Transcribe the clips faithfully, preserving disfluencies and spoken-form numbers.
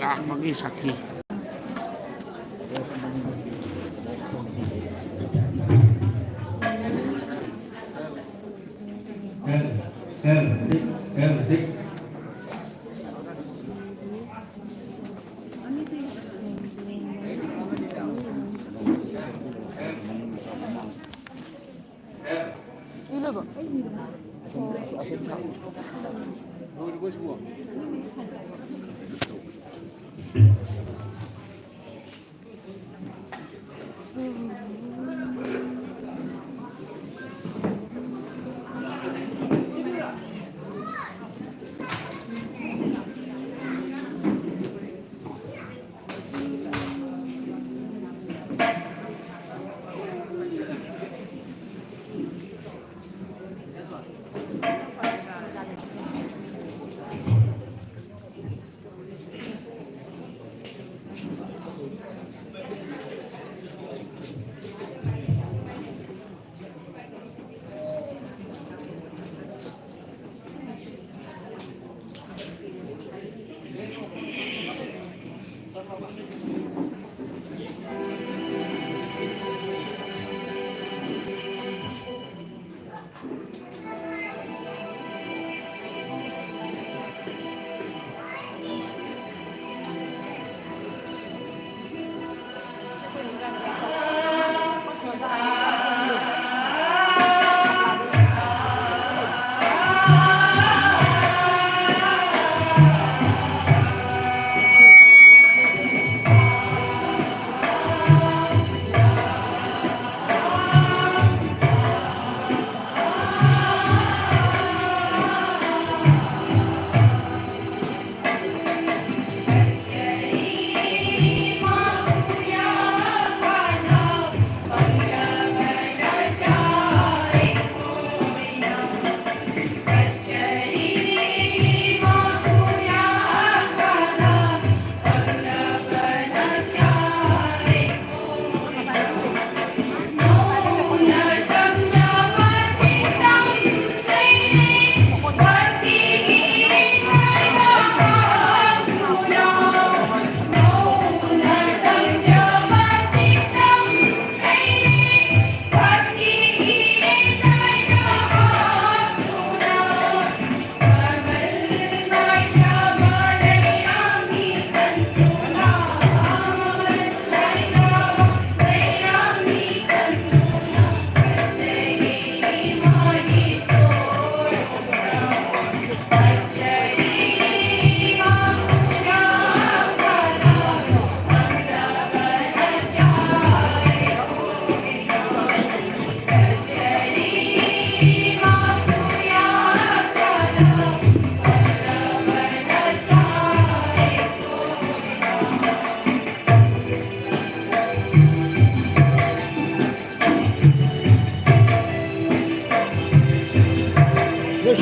ꯂꯥꯛꯄꯒꯤ ꯁꯥꯊꯤ꯫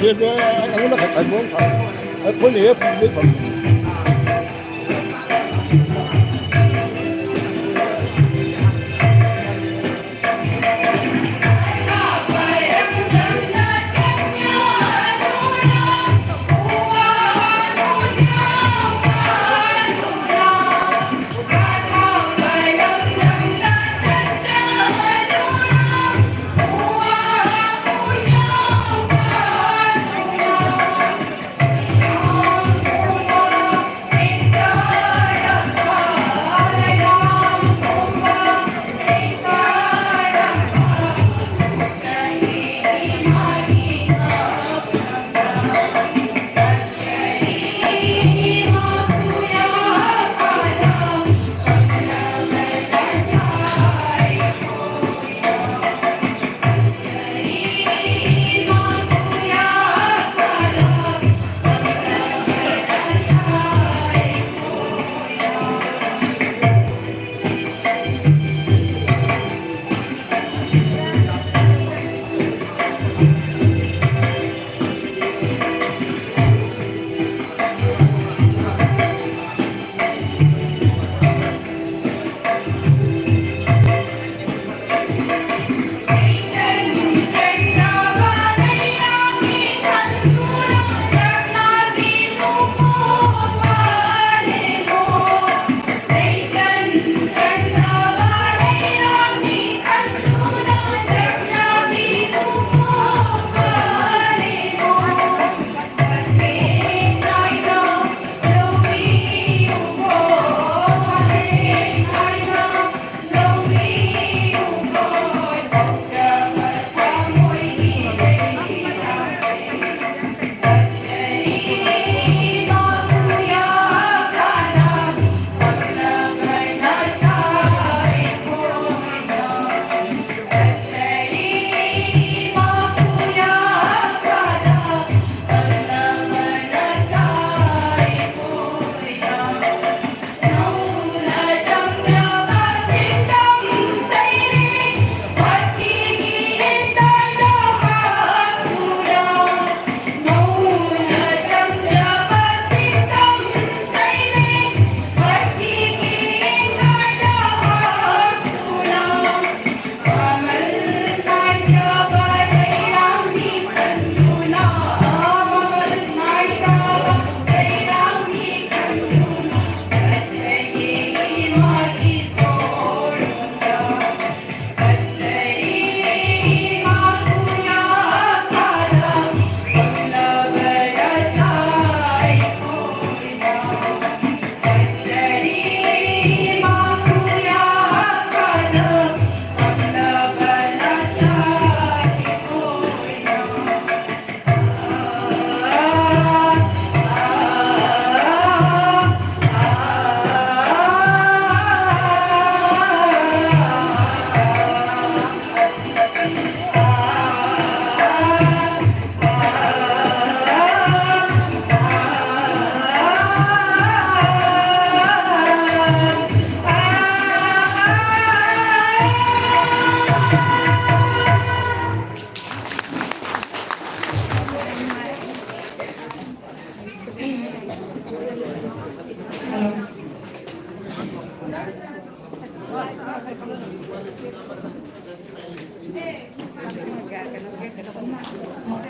ꯑꯩꯉꯣꯟꯗ ꯈꯔ ꯈꯔ ꯃꯑꯣꯡ ꯐꯪꯉꯤ꯫ ꯑꯩꯈꯣꯏꯅ ꯍꯦꯛ ꯐꯪꯕꯗꯩ ꯐꯪꯉꯤ꯫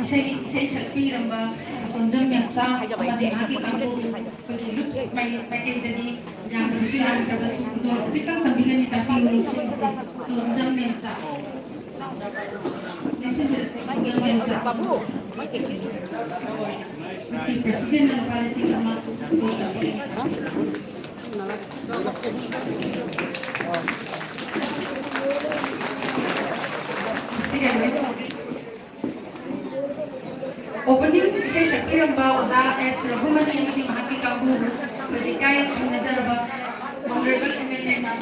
ꯏꯁꯩ ꯏꯁꯩ ꯁꯛꯄꯤꯔꯝꯕ ꯇꯣꯟꯖꯝ ꯃꯦꯝꯆꯥ ꯑꯃꯗꯤ ꯃꯍꯥꯛꯀꯤ ꯀꯥꯡꯕꯨ, ꯑꯩꯈꯣꯏꯒꯤ ꯂꯨꯞ ꯃꯥꯏ-, ꯃꯥꯏꯀꯩꯗꯗꯤ ꯌꯥꯝꯗ꯭ꯔꯕꯁꯨ ꯌꯥꯝꯗ꯭ꯔꯕꯁꯨ ꯈꯨꯗꯣꯜ ꯈꯖꯤꯛꯇꯪ ꯇꯝꯕꯤꯒꯅꯤ ꯇꯥꯛꯄꯤꯌꯨ꯫ ꯇꯣꯟꯖꯝ ꯃꯦꯝꯆꯥ꯫ ꯂꯦꯡꯁꯤꯟꯕꯤꯔꯛꯄ ꯇꯣꯟꯖꯝ ꯃꯦꯝꯆꯥ꯫ ꯄ꯭ꯔꯁꯤꯗꯦꯟꯅ ꯂꯨꯄꯥ ꯂꯤꯁꯤꯡ ꯑꯃ ꯈꯨꯗꯣꯜ ꯇꯝꯕꯤꯒꯅꯤ꯫ ꯑꯣꯄꯅꯤꯡ ꯏꯁꯩ ꯁꯛꯄꯤꯔꯝꯕ ꯑꯣꯖꯥ ꯑꯦꯁ ꯔꯘꯨꯃꯅꯤ ꯑꯃꯗꯤ ꯃꯍꯥꯛꯀꯤ ꯀꯥꯡꯕꯨꯕꯨ ꯑꯩꯈꯣꯏ ꯏꯀꯥꯏ ꯈꯨꯝꯅꯖꯔꯕ honourable M L A ꯅ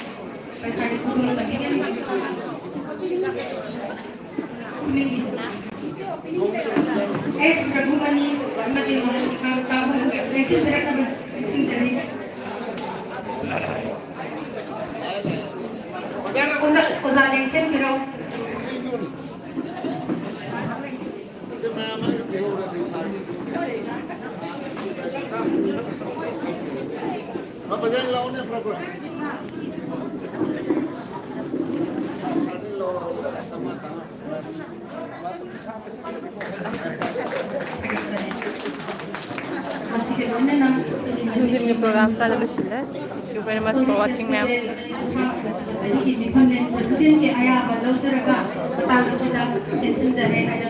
ꯄꯩꯁꯥꯒꯤ ꯈꯨꯗꯣꯜ ꯇꯝꯕꯤꯒꯅꯤ꯫ ꯑꯦꯁ ꯔꯘꯨꯃꯅꯤ ꯑꯃꯗꯤ ꯃꯍꯥꯛꯀꯤ ꯀꯥꯡꯕꯨꯕꯨ ꯂꯦꯡꯁꯤꯟꯕꯤꯔꯛꯅꯕ ꯅꯤꯡꯁꯤꯡꯖꯔꯤ꯫ ꯑꯣꯖꯥ, ꯑꯣꯖꯥ ꯂꯦꯡꯁꯤꯟꯕꯤꯔꯣ꯫ ꯃꯁꯤꯒ ꯂꯣꯏꯅꯅ ꯑꯩꯈꯣꯏꯒꯤ ꯅꯨꯡꯊꯤꯜꯒꯤ program ꯁ꯭ꯋꯥꯏꯗ ꯂꯣꯏꯁꯤꯜꯂꯦ꯫ Thank you very much for watching, ma'am. ꯑꯗꯨꯒꯤ ꯃꯤꯐꯝꯅꯦ president ꯀꯤ ꯑꯌꯥꯕ ꯂꯧꯖꯔꯒ ꯃꯇꯥꯡ ꯑꯁꯤꯗ ꯇꯦꯟꯁꯤꯟꯖꯔꯦ ꯍꯥꯏꯅ